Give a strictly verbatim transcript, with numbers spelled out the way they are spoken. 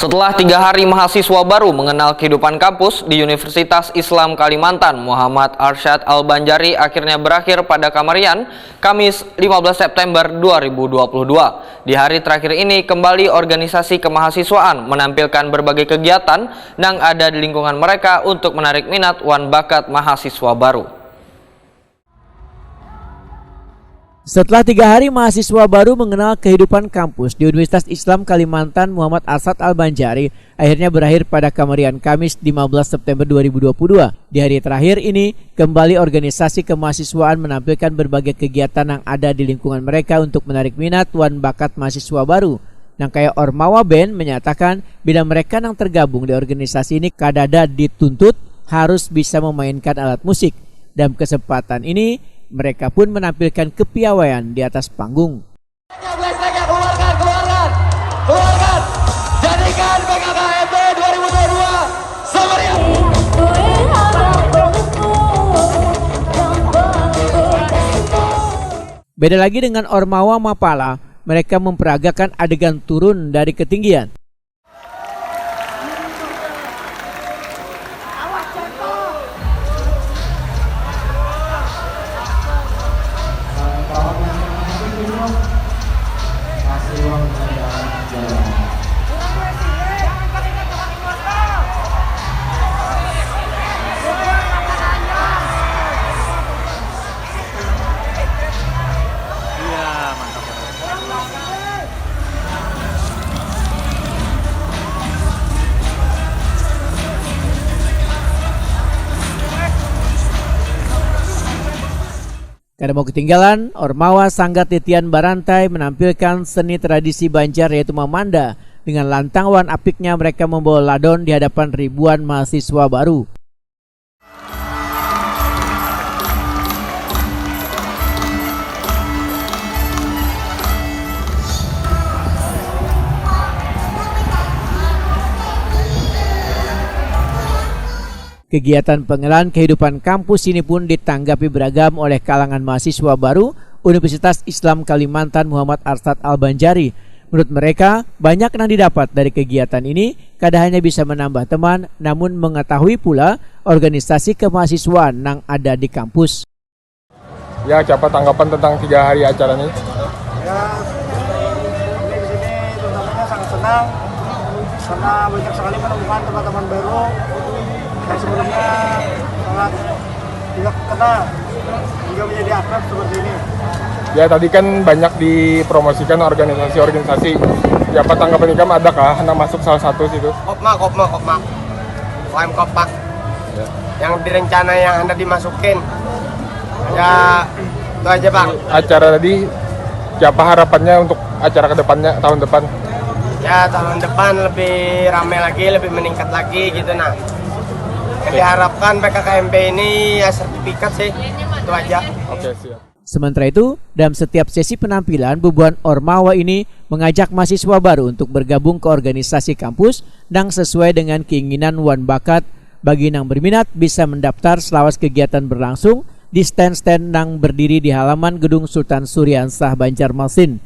Setelah tiga hari mahasiswa baru mengenal kehidupan kampus di Universitas Islam Kalimantan, Muhammad Arsyad Al-Banjari akhirnya berakhir pada kamarian, Kamis lima belas September dua ribu dua puluh dua. Di hari terakhir ini, kembali organisasi kemahasiswaan menampilkan berbagai kegiatan yang ada di lingkungan mereka untuk menarik minat wan bakat mahasiswa baru. Setelah tiga hari mahasiswa baru mengenal kehidupan kampus di Universitas Islam Kalimantan Muhammad Arsad Al-Banjari akhirnya berakhir pada kamarian Kamis lima belas September dua ribu dua puluh dua. Di hari terakhir ini, kembali organisasi kemahasiswaan menampilkan berbagai kegiatan yang ada di lingkungan mereka untuk menarik minat wan bakat mahasiswa baru. Nang kaya Ormawa Band menyatakan bila mereka nang tergabung di organisasi ini kadada dituntut harus bisa memainkan alat musik. Dalam kesempatan ini, mereka pun menampilkan kepiawaian di atas panggung. Keluarkan, keluarkan, keluarkan. Jadikan P K K M P dua ribu dua puluh dua semeriah. Beda lagi dengan Ormawa Mapala, mereka memperagakan adegan turun dari ketinggian. Kada mau ketinggalan, Ormawa Sanggar Titian Barantai menampilkan seni tradisi Banjar yaitu mamanda dengan lantang wan apiknya mereka membawa ladon di hadapan ribuan mahasiswa baru. Kegiatan pengenalan kehidupan kampus ini pun ditanggapi beragam oleh kalangan mahasiswa baru Universitas Islam Kalimantan Muhammad Arsad Al-Banjari. Menurut mereka, banyak yang didapat dari kegiatan ini kada hanya bisa menambah teman, namun mengetahui pula organisasi kemahasiswaan yang ada di kampus. Ya, siapa tanggapan tentang tiga hari acara ini? Ya, ini di sini teman-temannya sangat senang karena banyak sekali menemukan teman-teman baru yang sebelumnya sangat tidak kenal hingga menjadi akrab seperti ini. Ya, tadi kan banyak dipromosikan organisasi-organisasi. Siapa tanggapan ikam, adakah nak masuk salah satu situ? Kopma, kopma, kopma. U M Kopma. Ya. Yang direncana yang hendak dimasukin. Ya, itu aja, Bang. Acara tadi, siapa harapannya untuk acara kedepannya tahun depan? Ya, tahun depan lebih ramai lagi, lebih meningkat lagi gitu, nah. Oke. Diharapkan P K K M P ini ya sertifikat sih, itu aja. Oke, siap. Sementara itu, dalam setiap sesi penampilan, bubuhan Ormawa ini mengajak mahasiswa baru untuk bergabung ke organisasi kampus nang sesuai dengan keinginan wan bakat. Bagi nang berminat, bisa mendaftar selawas kegiatan berlangsung di stand-stand nang berdiri di halaman Gedung Sultan Suriansah, Banjarmasin.